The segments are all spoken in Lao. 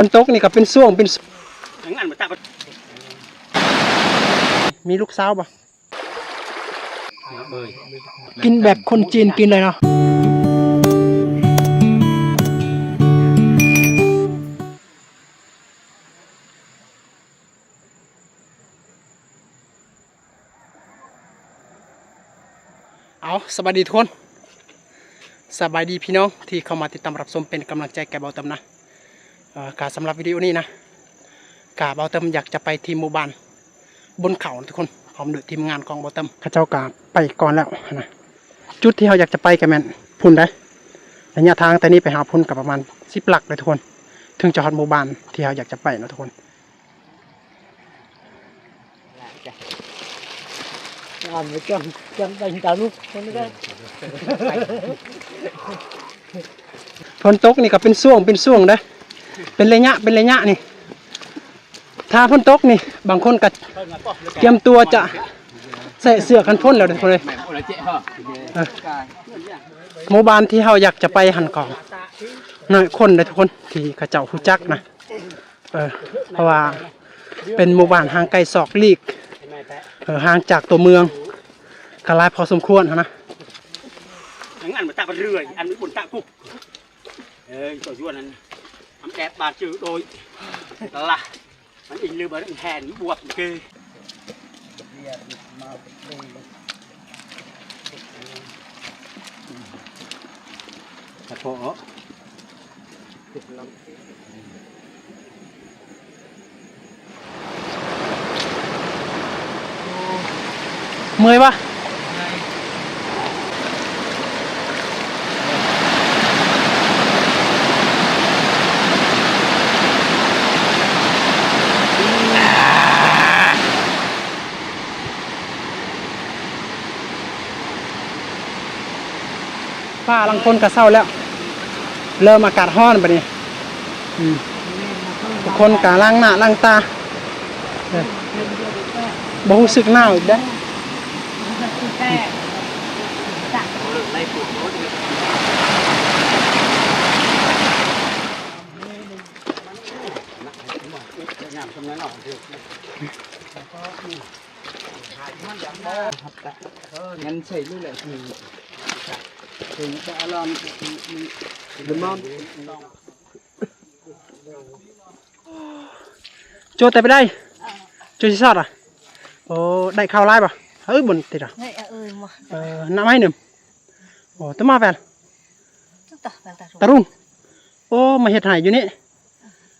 ຝົນຕົກນີ້ກໍເປັນຊ່ວງ ເປັນ ຍັງອັນບໍ່ຕາ ມີລູກສາວບໍ່? ກິນແບບຄົນຈີນກິນເລີຍເນາະ. ເອົາ ສະບາຍດີທຸກຄົນ ສະບາຍດີພີ່ນ້ອງທີ່ເຂົ້າມາຕິດຕາມຮັບຊົມເປັນກຳລັງໃຈແກ່ເບົາເຕີມນະ. ເອີ ກະສຳລັບວິດີໂອນີ້ນະ ກະເບົາເຕີມຢາກຈະໄປທີ່ໝູ່ບ້ານບົນເຂົານະທຸກຄົນ ພ້ອມດ້ວຍທີມງານຂອງເບົາເຕີມ ເຂົາເຈົ້າກະໄປກ່ອນແລ້ວນະ. ຈຸດທີ່ເຮົາຢາກຈະໄປກະແມ່ນພຸ້ນເດ້ ໄລຍະທາງແຕ່ນີ້ໄປຫາພຸ້ນກະປະມານສິບຫຼັກເດ້ທຸກຄົນ ເຖິງຈະຮອດໝູ່ບ້ານທີ່ເຮົາຢາກຈະໄປເນາະທຸກຄົນ. ອ່ານໄປຈ້ອງ ຈ້ອງໄປຕາລຸກຄົນນີ້ກໍ ຝົນຕົກນີ້ກໍເປັນຊ່ວງ ເປັນຊ່ວງເດ້ ເປັນໄລຍະ ເປັນໄລຍະນີ້. ຖ້າຝົນຕົກນີ້ ບາງຄົນກໍກຽມຕົວຈະໃສ່ເສື້ອກັນຝົນແລ້ວເດ້ທຸກຄົນເອີຍ. ເອີ ໝູ່ບ້ານທີ່ເຮົາຢາກຈະໄປຫັ້ນກໍນ້ອຍຄົນເດ້ທຸກຄົນ ທີ່ເຂົາເຈົ້າຮູ້ຈັກນະ. ເອີ ເພາະວ່າເປັນໝູ່ບ້ານຫ່າງໄກສອກຫຼີກ ເອີ ຫ່າງຈາກຕົວເມືອງກໍຫຼາຍພໍສົມຄວນຫັ້ນນະ. ອັນນັ້ນມັນຕະເລື່ອຍ ອັນນີ້ບົນຕະກຸກ ເອີ ຕົວຍວນນັ້ນ ອຳແອບບາດຈື່ໂດຍລະ ມັນອີກລືບແຮນບວກເກ ເມື່ອຍປະ? ຟ້າລາງຄົນກະເຊົາແລ້ວ ເລີ່ມອາກາດຮ້ອນບາດນີ້. ອືມ ທຸກຄົນກະລ້າງໜ້າລ້າງຕາ ເອີ ບໍ່ຮູ້ສຶກໜາວອີກເດ້. ໂຈແຕ່ໄປໄດ້ ໂຈຊິຊອດອະ. ໂອ້ ໄດ້ເຂົ້າຫຼາຍບໍ່? ເອີ ບົນຕິດອະ ເອີ ເອີ ເອີ ນ້ຳໃຫ້ໜຶ່ງ. ໂອ້ ຕະມາແປນ ຕະລຸງ. ໂອ້ ມາເຮັດໄຮ່ຢູ່ນີ້.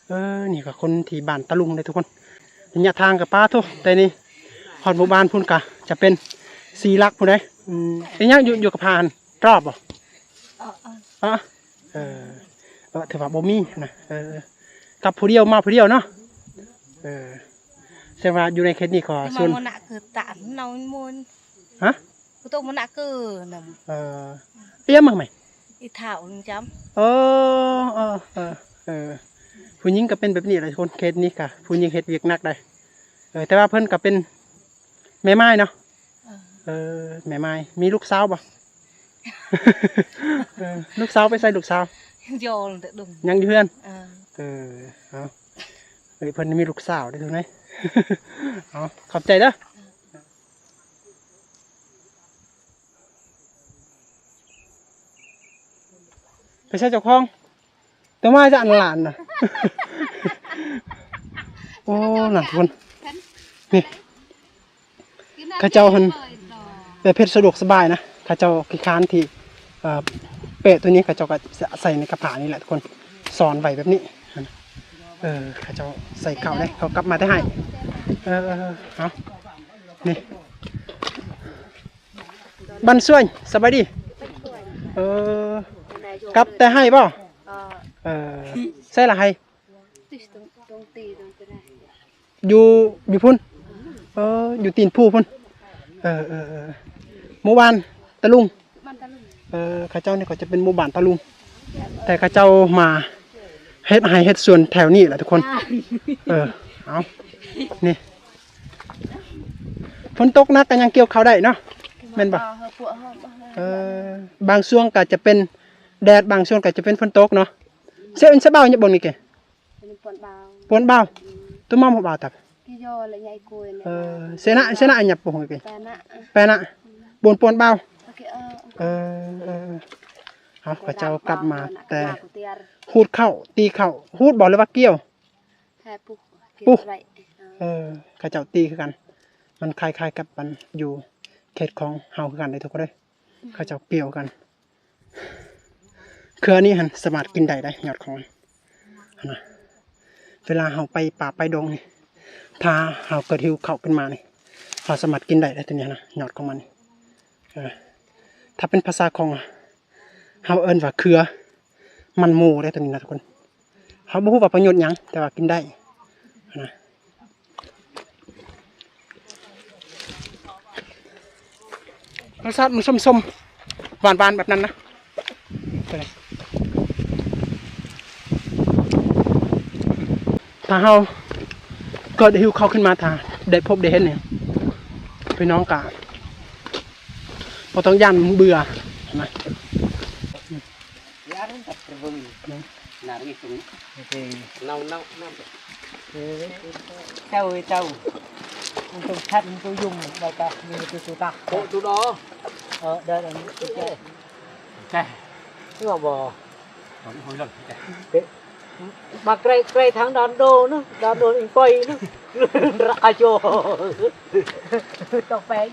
ເອີ ນີ້ກໍຄົນທີ່ບ້ານຕະລຸງເດ້ທຸກຄົນ. ໄລຍະທາງກໍປາໂທ້ ແຕ່ນີ້ຮອດໝູ່ບ້ານພຸ້ນກໍຈະເປັນສີ່ຫຼັກພຸ້ນເດ້. ອືມ ເປັນຫຍັງຢູ່ ຢູ່ກັບພາຫັ້ນ ຕອບບໍ່? ເອີ ເອີ ເອີ ເອີ ຖືວ່າບໍ່ມີນະ. ເອີ ກັບຜູ້ດຽວມາຜູ້ດຽວເນາະ. ເອີ ແສດງວ່າຢູ່ໃນເຂດນີ້ກໍສ່ວນ ຮະ? ເອີ ອີຫຍັງມັກໄໝ? ອີເຖົ້າຈັ່ງ. ເອີ ເອີ ເອີ ເອີ ຜູ້ຍິງກໍເປັນແບບນີ້ແຫຼະທຸກຄົນ ເຂດນີ້ກະຜູ້ຍິງເຮັດວຽກໜັກໄດ໋. ເອີ ແຕ່ວ່າເພິ່ນກໍເປັນແມ່ໝ້າຍເນາະ. ເອີ ເອີ ແມ່ໝ້າຍ ມີລູກສາວບໍ່? ເອີ ລູກສາວໄປໃສລູກສາວ? ຍັງຢູ່ເຮືອນ. ເອີ ເອີ ເອົາ ເອີ ເພິ່ນມີລູກສາວເດ້ທຸກຄົນເອີຍ. ເອົາ ຂອບໃຈເດີ. ໄປໃສເຈົ້າຂອງ? ແຕ່ມາຈະອັນຫຼານນະ. ໂອ້ ນັ້ນພຸ້ນ ນີ້ ເຂົາເຈົ້າຫັ້ນ ແບບເຮັດສະດວກສະບາຍນະ. ເຂົາເຈົ້າຂີ້ຄ້ານທີ່ ເອີ ແປະໂຕນີ້ ເຂົາເຈົ້າກໍໃສ່ໃນກະຜານີ້ແຫຼະທຸກຄົນ ຊ້ອນໄວ້ແບບນີ້. ເອີ ເຂົາເຈົ້າໃສ່ເຂົ້າເດ້ ເຂົາກັບມາແຕ່ໄຮ່. ເອີ ເອີ ເອີ ເອົາ ນີ້ ບັນຊວນ ສະບາຍດີ. ເອີ ກັບແຕ່ໄຮ່ບໍ່? ເອີ ໃສລະໄຮ່? ຢູ່ ຢູ່ພຸ້ນ. ເອີ ຢູ່ຕີນພູພຸ້ນ. ເອີ ເອີ ເອີ ໝູ່ບ້ານຕະລຸງ. ເອີ ເຂົາເຈົ້ານີ້ກໍຈະເປັນໝູ່ບ້ານຕະລຸງ ແຕ່ເຂົາເຈົ້າມາເຮັດໄຮ່ເຮັດສວນແຖວນີ້ແຫຼະທຸກຄົນ. ເອີ ເອົາ ນີ້ ຝົນຕົກໜັກກໍຍັງກ່ຽວເຂົ້າໄດ້ເນາະ ແມ່ນບໍ່? ເອີ ບາງຊ່ວງກໍຈະເປັນແດດ ບາງຊ່ວງກໍຈະເປັນຝົນຕົກເນາະ. ເຊອຶນສະເບົາຍະບົງນີ້ເກ. Puan bao. Puan bao. Tu mau mau bao tap. Ki yo le nyai kue ne. Ơ, sena, sena anya puh ke. Pana. Pana. Bun puan bao. Oke, ơ. Ơ, ơ. Au, ເຂົາເຈົ້າກັບມາແຕ່ ຮູດເຂົ້າ ຕີເຂົ້າ ຮູດບໍ່ ຫຼືວ່າກ່ຽວ? ແທ້ປຸ ປຸ ເອີ ເຂົາເຈົ້າຕີຄືກັນ ມັນຄ້າຍໆກັບອັນຢູ່ເຂດຂອງເຮົາຄືກັນເດ້ທຸກຄົນເດີ ເຂົາເຈົ້າກ່ຽວກັນ ເຄືອນີ້ຫັ້ນສາມາດກິນໄດ້ເດ້ຍອດຂອງມັນຫັ້ນນະ ເວລາເຮົາໄປປ່າໄປດົງນີ້ ຖ້າເຮົາເກີດຫິວເຂົ້າຂຶ້ນມານີ້ ເຮົາສາມາດກິນໄດ້ເດ້ໂຕນີ້ຫັ້ນນະ ຍອດຂອງມັນນີ້ ເອີ ຖ້າເປັນພາສາຂອງ ເຮົາເອີ້ນວ່າເຄືອມັນໝູເດ້ໂຕນີ້ນະທຸກຄົນ ເຮົາບໍ່ຮູ້ວ່າປະໂຫຍດຫຍັງ ແຕ່ວ່າກິນໄດ້ນະ ລົດຊາດມັນສົ້ມໆ ຫວານໆ ແບບນັ້ນນະ ຖ້າເຮົາເກີດຫິວເຂົ້າຂຶ້ນມາ ຖ້າໄດ້ພົບໄດ້ເຫັນນີ້ ພີ່ນ້ອງກະບໍ່ຕ້ອງຢ້ານເບື່ອນະ. Nau, nau, nau. Tau, tau. Untuk chat, untuk yum, mereka ni tu sudah. Kok tu dah? Ơ, dah, dah. Oke. Tengok bah. Hoi, hoi, hoi. Oke. Mak krai, krai thang đòn đồ nữa, đòn đồ in quay nữa. Rạ cho. Tao pe.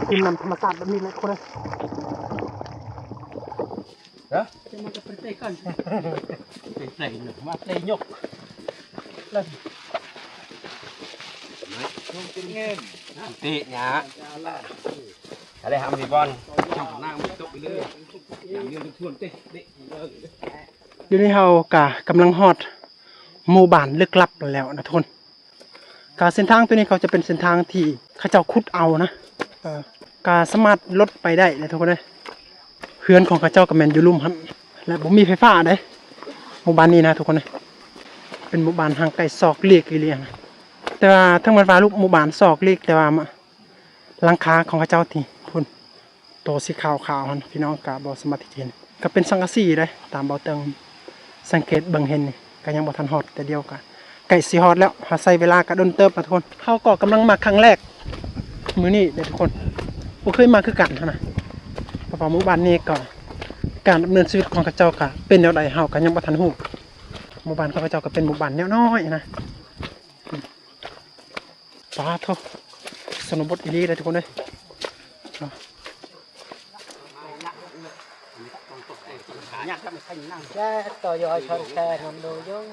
Gin ນ້ຳທຳມະຊາດແບບນີ້ແຫຼະທຸກຄົນເອີຍ. ຮະ? ຈະມາກັບປະເຕກັນ ເຕະໃສ່ ມາເຕະຍົກ ເຕະຫຍ້າ ອະໄລຫຳຊິບອນ ນ້ຳມັນຕົກໄປເລີຍ ນ້ຳເດືອນທວນເຕະ ດຽວນີ້ເຮົາກະກຳລັງຮອດໝູ່ບ້ານລຶກລັບແລ້ວນະທຸກຄົນ. ກະເສັ້ນທາງໂຕນີ້ເຂົາຈະເປັນເສັ້ນທາງທີ່ເຂົາເຈົ້າຂຸດເອົານະ ເອີ ກະສາມາດລົດໄປໄດ້ເດ້ທຸກຄົນເອີຍ. ເຮືອນຂອງເຂົາເຈົ້າກະແມ່ນຢູ່ລຸ່ມຫັ້ນ ແລະ ບໍ່ມີໄຟຟ້າເດ້ ໝູ່ບ້ານນີ້ນະທຸກຄົນເອີຍ. ເປັນໝູ່ບ້ານຫ່າງໄກສອກຫຼີກອີ່ຫຼີນະ ແຕ່ວ່າເຖິງແມ່ນວ່າລູກໝູ່ບ້ານສອກຫຼີກ ແຕ່ວ່າ ຫຼັງຄາຂອງເຂົາເຈົ້າທີ່ພຸ້ນ ໂຕສີຂາວໆຫັ້ນ ພີ່ນ້ອງກະບໍ່ສາມາດທີ່ຈະເຫັນ ກະເປັນສັງກະສີເດ້ ຕາມເບົາເຕີງສັງເກດເບິ່ງເຫັນນີ້ ກະຍັງບໍ່ທັນຮອດ ແຕ່ດຽວກະໃກ້ຊິຮອດແລ້ວ. ເຮົາໃຊ້ເວລາກະດົນເຕີບນະທຸກຄົນ. ເຮົາກໍກຳລັງມາຄັ້ງແລກມື້ນີ້ເດ້ທຸກຄົນ ບໍ່ເຄີຍມາຄືກັນຫັ້ນນະ ເພາະວ່າໝູ່ບ້ານນີ້ກໍ ການດຳເນີນຊີວິດຂອງເຂົາເຈົ້າກະເປັນແນວໃດ ເຮົາກະຍັງບໍ່ທັນຮູ້. ໝູ່ບ້ານຂອງເຂົາເຈົ້າກະເປັນໝູ່ບ້ານແນວນ້ອຍນະ. ປາໂທ້ ຊົນນະບົດອີ່ຫຼີເດ້ທຸກຄົນເອີຍ. ແຊ ຕໍ່ຢໍ່ ຊອນແຊ ນຳໂດຢົງ.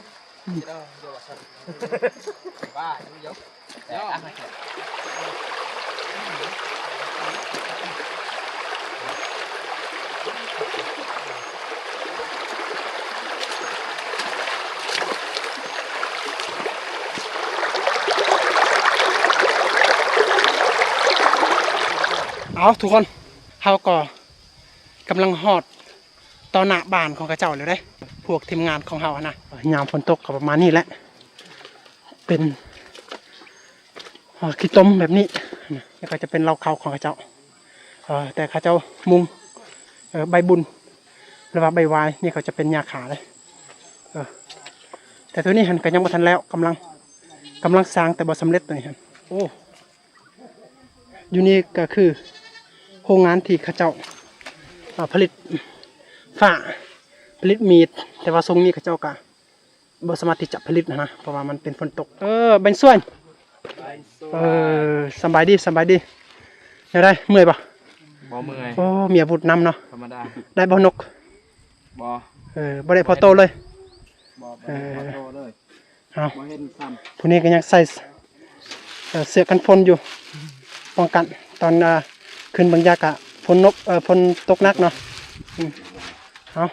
ເອົາທຸກຄົນ ເຮົາກໍກຳລັງຮອດຕໍ່ໜ້າບ້ານຂອງເຂົາເຈົ້າແລ້ວເດ້ ພວກທີມງານຂອງເຮົາຫັ້ນນະ. ຍາມຝົນຕົກກໍປະມານນີ້ແຫຼະ ເປັນ ອ່າ ຂີ້ຕົມແບບນີ້ ແລ້ວກໍຈະເປັນເລົ້າເຂົ້າຂອງເຂົາເຈົ້າ ເອີ ແຕ່ເຂົາເຈົ້າມຸງ ເອີ ໃບບຸນ ຫຼືວ່າໃບຫວາຍ ນີ້ກໍຈະເປັນຫຍ້າຄາເດ້ ເອີ ແຕ່ໂຕນີ້ຫັ້ນກໍຍັງບໍ່ທັນແລ້ວ ກຳລັງ ກຳລັງສ້າງແຕ່ບໍ່ສຳເລັດໂຕນີ້ຫັ້ນ. ໂອ້ ຢູ່ນີ້ກໍຄືໂຮງງານທີ່ເຂົາເຈົ້າ ອ່າ ຜະລິດຝ້າ ຜະລິດມີດ ແຕ່ວ່າຊ່ວງນີ້ເຂົາເຈົ້າກໍ ບໍ່ສາມາດທີ່ຈະຜະລິດຫັ້ນນະ ເພາະວ່າມັນເປັນຝົນຕົກ. ເອີ ແບງຊວນ ເອີ ສະບາຍດີ ສະບາຍດີ ແນວໃດ ເມື່ອຍບໍ່? ບໍ່ເມື່ອຍ. ໂອ້ ມີອາວຸດນຳເນາະ ທຳມະດາ. ໄດ້ບໍ່ນົກ? ບໍ່. ເອີ ບໍ່ໄດ້ພໍໂຕເລີຍ. ບໍ່ ບໍ່ໄດ້ພໍໂຕເລີຍ. ເອີ ເອົາ ຜູ້ນີ້ກໍຍັງໃສ່ ເອີ ເສື້ອກັນຝົນຢູ່ ປ້ອງກັນ ຕອນ ເອີ ຂຶ້ນບາງຢ່າງກະຝົນຕົກ ເອີ ຝົນຕົກໜັກເນາະ. ເອົາ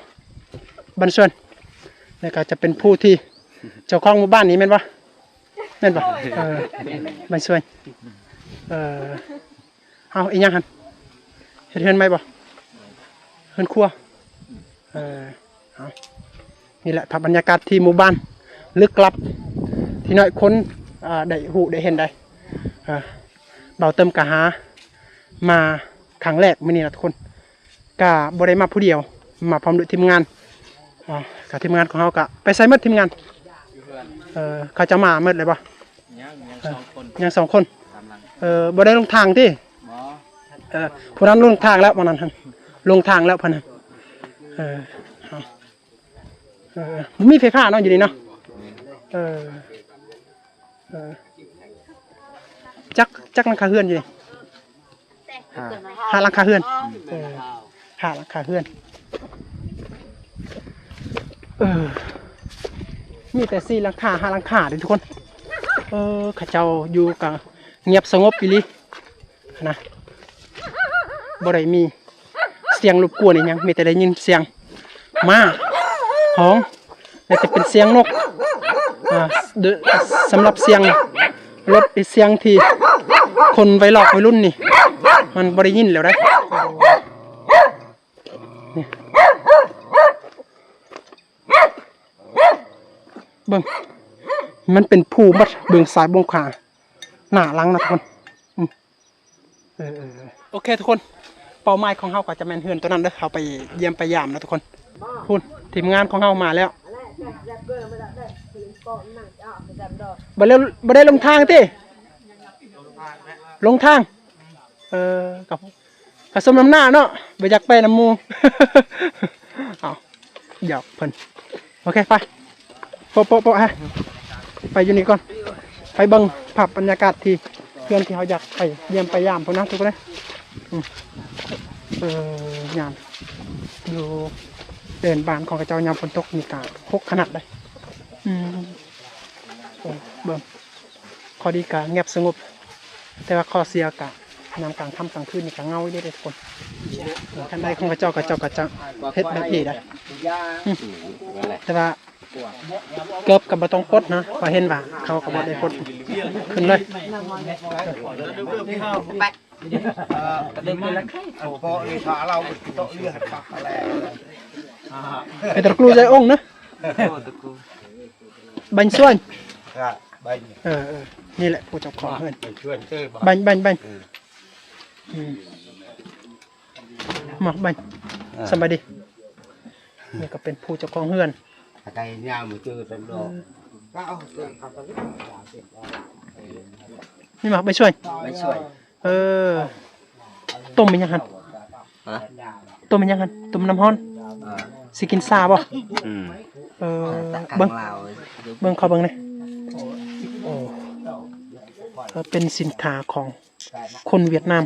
ບັນຊວນ ແລ້ວກໍຈະເປັນຜູ້ທີ່ເຈົ້າຂອງໝູ່ບ້ານນີ້ແມ່ນບໍ່? ແມ່ນບໍ່? ເອີ ບັນຊວນ ເອີ ເອົາ ອີຫຍັງຫັ້ນ? ເຮັດເຮືອນໃໝ່ບໍ່? ເຮືອນຄົວ ເອີ ເອົາ ນີ້ແຫຼະພາບບັນຍາກາດທີ່ໝູ່ບ້ານລຶກລັບ ທີ່ໜ້ອຍຄົນ ເອີ ໄດ້ຮູ້ໄດ້ເຫັນໄດ໋. ເອີ ບ່າວເຕີມກະຫາມາຄັ້ງແລກມື້ນີ້ລະທຸກຄົນ ກະບໍ່ໄດ້ມາຜູ້ດຽວ ມາພ້ອມດ້ວຍທີມງານ. ເອີ ກະທີມງານຂອງເຮົາກະໄປໃສໝົດທີມງານ? ເອີ ເຂົາເຈົ້າມາໝົດແລ້ວບໍ່? ຍັງ ຍັງສອງຄົນ ຍັງສອງຄົນ ຕາມຫຼັງ ເອີ ບໍ່ໄດ້ລົງທາງຕິ? ບໍ່ ເອີ ຜູ້ນັ້ນລົງທາງແລ້ວ ຜູ້ນັ້ນຫັ້ນ ລົງທາງແລ້ວເພິ່ນ ເອີ ເອີ ບໍ່ມີໄຟຟ້າເນາະ ຢູ່ນີ້ເນາະ ເອີ ເອີ ຈັກ ຈັກຫຼັງຄາເຮືອນຢູ່ນີ້? ຫ້າ ຫ້າຫຼັງຄາເຮືອນ ເອີ ຫ້າຫຼັງຄາເຮືອນ ເອີ ມີແຕ່ສີ່ຫຼັງຄາ ຫ້າຫຼັງຄາເດ້ທຸກຄົນ ເອີ ເຂົາເຈົ້າຢູ່ກະງຽບສະຫງົບອີ່ຫຼີຫັ້ນນະ ບໍ່ໄດ້ມີສຽງລົບກວນອີ່ຫຍັງ ມີແຕ່ໄດ້ຍິນສຽງໝາຮ້ອງ ແລະ ຈະເປັນສຽງນົກ ອ່າ ສ- ສຳລັບສຽງລົດ ສຽງທີ່ຄົນໄວລອກໄວລຸ້ນນີ້ ມັນບໍ່ໄດ້ຍິນແລ້ວໄດ໋ ນີ້ ເບິ່ງ ມັນເປັນພູໝົດ ເບິ່ງຊ້າຍເບິ່ງຂວາ ໜ້າຫຼັງນະທຸກຄົນ ອືມ ເອີ ເອີ ເອີ ໂອເຄທຸກຄົນ ເປົ້າໝາຍຂອງເຮົາກໍຈະແມ່ນເຮືອນຕົວນັ້ນເດີ ເຮົາໄປຢ້ຽມໄປຢາມນະທຸກຄົນ ພຸ້ນ ທີມງານຂອງເຮົາມາແລ້ວ ບໍ່ໄດ້ ບໍ່ໄດ້ລົງທາງຕິ? ລົງທາງ ເອີ ກໍ ກໍສົມນ້ຳໜ້າເນາະ ບໍ່ຢາກໄປນຳໝູ່ ເອົາ ຢອກເພິ່ນ ໂອເຄ ໄປ ໂປະ ໂປະ ໂປະ ຮະ ໄປຢູ່ນີ້ກ່ອນ ໄປເບິ່ງພາບບັນຍາກາດທີ່ເຮືອນທີ່ເຮົາຢາກໄປຢ້ຽມໄປຢາມພຸ້ນນະທຸກຄົນເອີຍ ອືມ ເອີ ຍາມຢູ່ເດີ່ນບ້ານຂອງເຂົາເຈົ້າຍາມຝົນຕົກນີ້ກະຮົກຂະໜາດໃດ ອືມ ເອີ ເບິ່ງ ຂໍ້ດີກະງຽບສະຫງົບ ແຕ່ວ່າຂໍ້ເສຍກະຍາມກາງຄ່ຳກາງຄືນນີ້ກະເຫງົາອີ່ຫຼີເດ້ທຸກຄົນ ຄັນໃດຂອງເຂົາເຈົ້າ ເຂົາເຈົ້າກໍຈະເຮັດແບບນີ້ໄດ໋ ອືມ ແຕ່ວ່າເກີບກໍບໍ່ຕ້ອງປົດເນາະ ເພາະເຫັນວ່າເຂົາກໍບໍ່ໄດ້ປົດ ຂຶ້ນເລີຍ ເປັນຕະກຣູໃຫຍ່ອົງເນາະ ບັນຊວນ ເອີ ເອີ ນີ້ແຫຼະຜູ້ເຈົ້າຂອງເຮືອນ ບັນ ບັນ ບັນ ອືມ ມາ ບັນ ສະບາຍດີ ນີ້ກໍເປັນຜູ້ເຈົ້າຂອງເຮືອນ ນີ້ມາ ບັນຊວນ ເອີ ຕົ້ມອີ່ຫຍັງຫັ້ນ? ຮະ? ຕົ້ມອີ່ຫຍັງຫັ້ນ? ຕົ້ມນ້ຳຮ້ອນ ອ່າ ຊິກິນຊາບໍ່? ອືມ ເອີ ເບິ່ງ ເບິ່ງ ຂໍເບິ່ງແດ່ ໂອ້ ເອີ ເປັນສິນຄ້າຂອງຄົນຫວຽດນາມ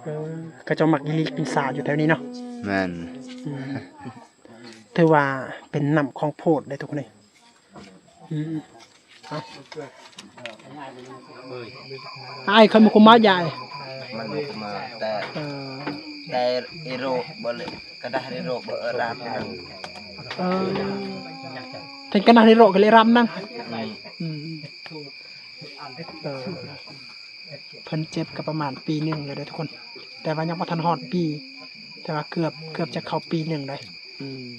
ເອີ ເຂົາເຈົ້າມັກອີ່ຫຼີກິນຊາຢູ່ແຖວນີ້ເນາະ ແມ່ນ ອືມ ຖືວ່າເປັນນ້ຳຂອງໂພດເດ້ທຸກຄົນເອີຍ. ອືມ ອາ ອ້າຍ ຂ້ອຍມາຄຸມມາຢາຍ ມັນມາແຕ່ ເອີ ແຕ່ອີໂຣບບໍ່ເລີຍ ກະດາອີໂຣບບໍ່ເອີ ລາບນັ້ນ ເອີ ເຖິງກະດາອີໂຣບກໍເລີຍລາບນັ້ນ ອືມ ອືມ ເອີ ເພິ່ນເຈັບກໍປະມານປີໜຶ່ງແລ້ວເດ້ທຸກຄົນ ແຕ່ວ່າຍັງບໍ່ທັນຮອດປີ ແຕ່ວ່າເກືອບ ເກືອບຈະເຂົ້າປີໜຶ່ງໄດ໋ ອືມ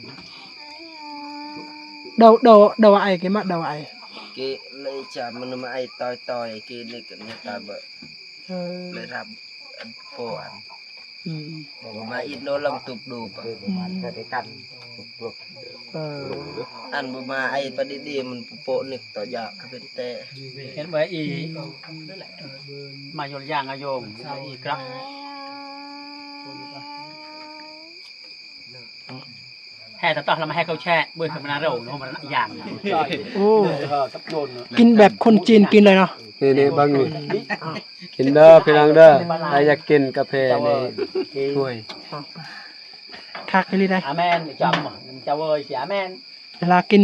ດາວ ດາວ ດາວອາຍ ເກມະ ດາວອາຍ ເກເລີຍຈະມັນມາອາຍຕອຍຕອຍ ເກເລີຍກັນຕາເບີ ເອີ ເລີຍຮັບອັນໂປອັນ ອືມ ມາອີກໂນລອງຕຸບດູປະ ອືມ ເອີ ອັນບໍ່ມາອາຍປະດິດດີ ມັນໂປະນຶກຕໍ່ຢາກເປັນແຕ່ ເຫັນບໍ່ອີ ມາຍົນຢ່າງອາໂຍມ ອີກລັບ ແຫ່ຕະຕອນລະມາແຫ່ເຂົ້າແຊ່ ເບິ່ງທຳມະດາໂຣ ໂນມະນະຢ່າງ ໂອ້ ກິນແບບຄົນຈີນກິນເລີຍເນາະ ນີ້ໆ ເບິ່ງນີ້ ກິນເດີພີ່ນ້ອງເດີ ໃຜຢາກກິນກາເຟນີ້ ໂອ້ຍ ຄັກອີ່ຫຼີໄດ໋ ອາແມນ ຈຳ ຈຳເວີຍ ອາແມນ ເວລາກິນ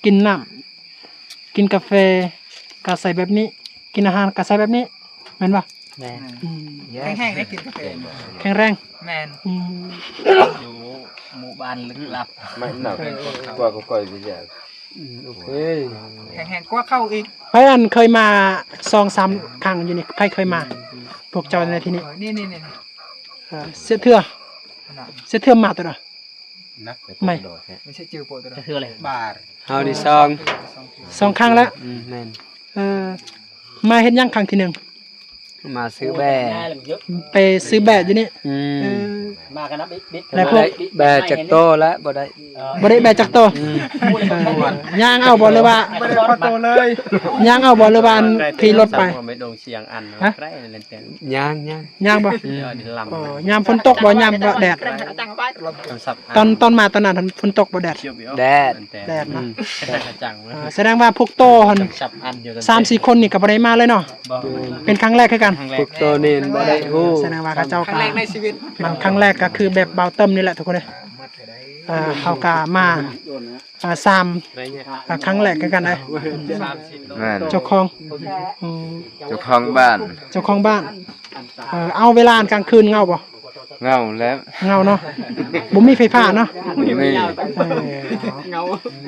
ກິນນ້ຳ ກິນກາເຟ ກະໃສ່ແບບນີ້ ກິນອາຫານກະໃສ່ແບບນີ້ ແມ່ນບໍ່? ແມ່ນ ອືມ ແຂງແຮງໄດ້ກິນກາເຟ ແຂງແຮງ ແມ່ນ ອືມ ຢູ່ ໝູ່ບ້ານລຶກລັບ ມັນໜັກກວ່າເຂົາຂ້ອຍຊິຢາກ ອືມ ໂອເຄ ແຮງໆກວ່າເຂົາອີກ. ໃຜອັນເຄີຍມາສອງສາມຄັ້ງຢູ່ນີ້? ໃຜເຄີຍມາ? ພວກເຈົ້າໃນທີ່ນີ້? ເອີ ນີ້ໆໆ ເອີ ເສຍເທື່ອ ອັນນັ້ນ ເສຍເທື່ອມາຕົວໃດ? ໜັກ ໄໝ່ ເຮົານີ້ສອງ ສອງຄັ້ງແລ້ວ. ອືມ ແມ່ນ ເອີ ມາເຮັດຫຍັງຄັ້ງທີໜຶ່ງ? ມາຊື້ແບ້ ໄປຊື້ແບ້ຢູ່ນີ້. ອືມ ເອີ ມາກັນນະ ແລ້ວພວກ ແບ້ຈັກໂຕລະ ບໍ່ໄດ້ ບໍ່ໄດ້ແບ້ຈັກໂຕ. ອືມ ເອີ ຍ່າງເອົາບໍ່ ຫຼືວ່າ ບໍ່ໄດ້ໂຕເລີຍ ຍ່າງເອົາບໍ່ ຫຼືວ່າອັນຂີ່ລົດໄປ? ຍ່າງ ຍ່າງ ຍ່າງບໍ່? ອືມ ໂອ້ ຍາມຝົນຕົກບໍ່ ຍາມແດດ? ຕອນ ຕອນມາຕອນນັ້ນຝົນຕົກບໍ່ແດດ? ແດດ ແດດເນາະ. ອືມ ເອີ ສະແດງວ່າພວກໂຕຫັ້ນ ສາມສີ່ຄົນນີ້ກໍບໍ່ໄດ້ມາເລີຍເນາະ. ເປັນຄັ້ງແລກຄືກັນ ພວກໂຕນີ້ບໍ່ໄດ້ຮູ້. ສະແດງວ່າເຂົາເຈົ້າ ຄັ້ງແລກໃນຊີວິດ ມັນຄັ້ງແລກກໍຄືແບບບ່າວເຕີມນີ້ແຫຼະທຸກຄົນເອີຍ. ເອີ ເຮົາກໍມາ ອ່າ ສາມ ອ່າ ຄັ້ງແລກຄືກັນເດ້. ແມ່ນ ເຈົ້າຂອງ ອືມ ເຈົ້າຂອງບ້ານ ເຈົ້າຂອງບ້ານ. ເອີ ເອົາ ເວລາກາງຄືນເຫງົາບໍ່? ເຫງົາແລ້ວ ເຫງົາເນາະ ບໍ່ມີໄຟຟ້າເນາະ. ບໍ່ມີ ເອີ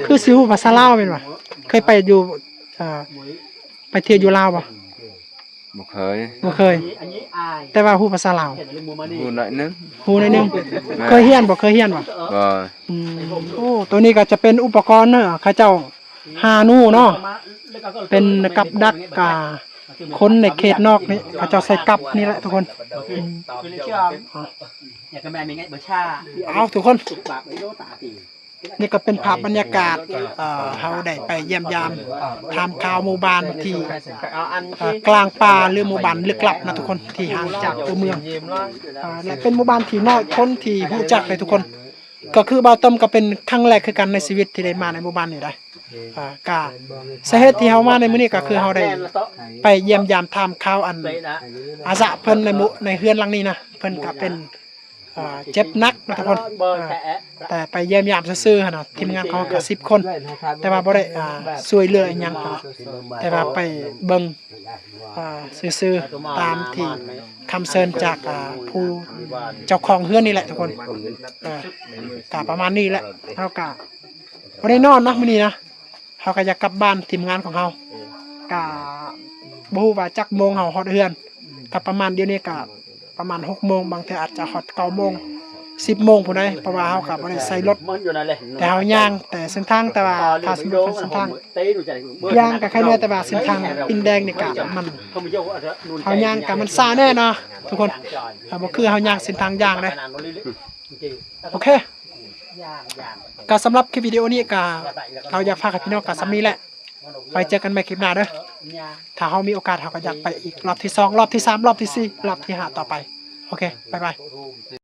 ຄືຊິຮູ້ພາສາລາວແມ່ນບໍ່? ເຄີຍໄປຢູ່ ເອີ ໄປທ່ຽວຢູ່ລາວບໍ່? ບໍ່ເຄີຍ ບໍ່ເຄີຍ ແຕ່ວ່າຮູ້ພາສາລາວ? ຮູ້ໜ້ອຍໜຶ່ງ ຮູ້ໜ້ອຍໜຶ່ງ. ແມ່ນ ເຄີຍຮຽນບໍ່? ເຄີຍຮຽນບໍ່? ບໍ່. ອືມ ໂອ້ ໂຕນີ້ກໍຈະເປັນອຸປະກອນເນາະ ເຂົາເຈົ້າຫາໜູເນາະ ເປັນກັບດັກ ອ່າ ຄົນໃນເຂດນອກນີ້ ເຂົາເຈົ້າໃສ່ກັບນີ້ແຫຼະທຸກຄົນ. ອືມ ເອົາ ທຸກຄົນ ນີ້ກໍເປັນພາບບັນຍາກາດ ເອີ ເຮົາໄດ້ໄປຢ້ຽມຢາມຖາມຂ່າວໝູ່ບ້ານທີ່ ເອີ ກາງປ່າ ຫຼື ໝູ່ບ້ານລຶກລັບນະທຸກຄົນ ທີ່ຫ່າງຈາກຕົວເມືອງ ເອີ ແລະ ເປັນໝູ່ບ້ານທີ່ໜ້ອຍຄົນທີ່ຮູ້ຈັກເລີຍທຸກຄົນ. ກໍຄືບ່າວເຕີມກໍເປັນຄັ້ງແລກຄືກັນໃນຊີວິດທີ່ໄດ້ມາໃນໝູ່ບ້ານນີ້ໄດ໋. ເອີ ກະສາເຫດທີ່ເຮົາມາໃນມື້ນີ້ກໍຄືເຮົາໄດ້ໄປຢ້ຽມຢາມຖາມຂ່າວ ອັນ ອາສະເພິ່ນໃນໝູ່ ໃນເຮືອນຫຼັງນີ້ນະ ເພິ່ນກໍເປັນ ອ່າ ເຈັບໜັກນະທຸກຄົນ ອ່າ ແຕ່ໄປຢ້ຽມຢາມຊື່ໆຫັ້ນນະ. ທີມງານຂອງເຮົາກໍສິບຄົນ ແຕ່ວ່າບໍ່ໄດ້ ອ່າ ຊ່ວຍເຫຼືອອີ່ຫຍັງ ແຕ່ວ່າໄປເບິ່ງ ອ່າ ຊື່ໆ ຕາມທີ່ຄຳເຊີນຈາກ ອ່າ ຜູ້ເຈົ້າຂອງເຮືອນນີ້ແຫຼະທຸກຄົນ. ເອີ ກໍປະມານນີ້ແຫຼະ ເຮົາກໍບໍ່ໄດ້ນອນນະມື້ນີ້ນະ. ເຮົາກໍຢາກກັບບ້ານ ທີມງານຂອງເຮົາ ກະບໍ່ຮູ້ວ່າຈັກໂມງເຮົາຮອດເຮືອນ ກໍປະມານດຽວນີ້ກະປະມານຫົກໂມງ ບາງເທື່ອອາດຈະຮອດເກົ້າໂມງ ສິບໂມງພຸ້ນໃດ໋ ເພາະວ່າເຮົາກະບໍ່ໄດ້ໃຊ້ລົດ ແຕ່ເຮົາຍ່າງແຕ່ເສັ້ນທາງ ແຕ່ວ່າຖ້າສົມມຸດເປັນເສັ້ນທາງຍ່າງກະໄຄແນ່ ແຕ່ວ່າເສັ້ນທາງປິ່ນແດງນີ້ກະມັນ ເຮົາຍ່າງກະມັນຊ້າແນ່ເນາະທຸກຄົນ ເຮົາບໍ່ຄືເຮົາຍ່າງເສັ້ນທາງຍ່າງເດ້. ໂອເຄ ກໍສຳລັບຄລິບວິດີໂອນີ້ກໍ ເຮົາຢາກຝາກໃຫ້ພີ່ນ້ອງກໍສ່ຳນີ້ແຫຼະ ໄວ້ເຈີກັນໃໝ່ຄລິບໜ້າເດີ. ຖ້າເຮົາມີໂອກາດ ເຮົາກໍຢາກໄປອີກ ຮອບທີສອງ ຮອບທີສາມ ຮອບທີສີ່ ຮອບທີຫ້າຕໍ່ໄປ. ໂອເຄ ບາຍບາຍ.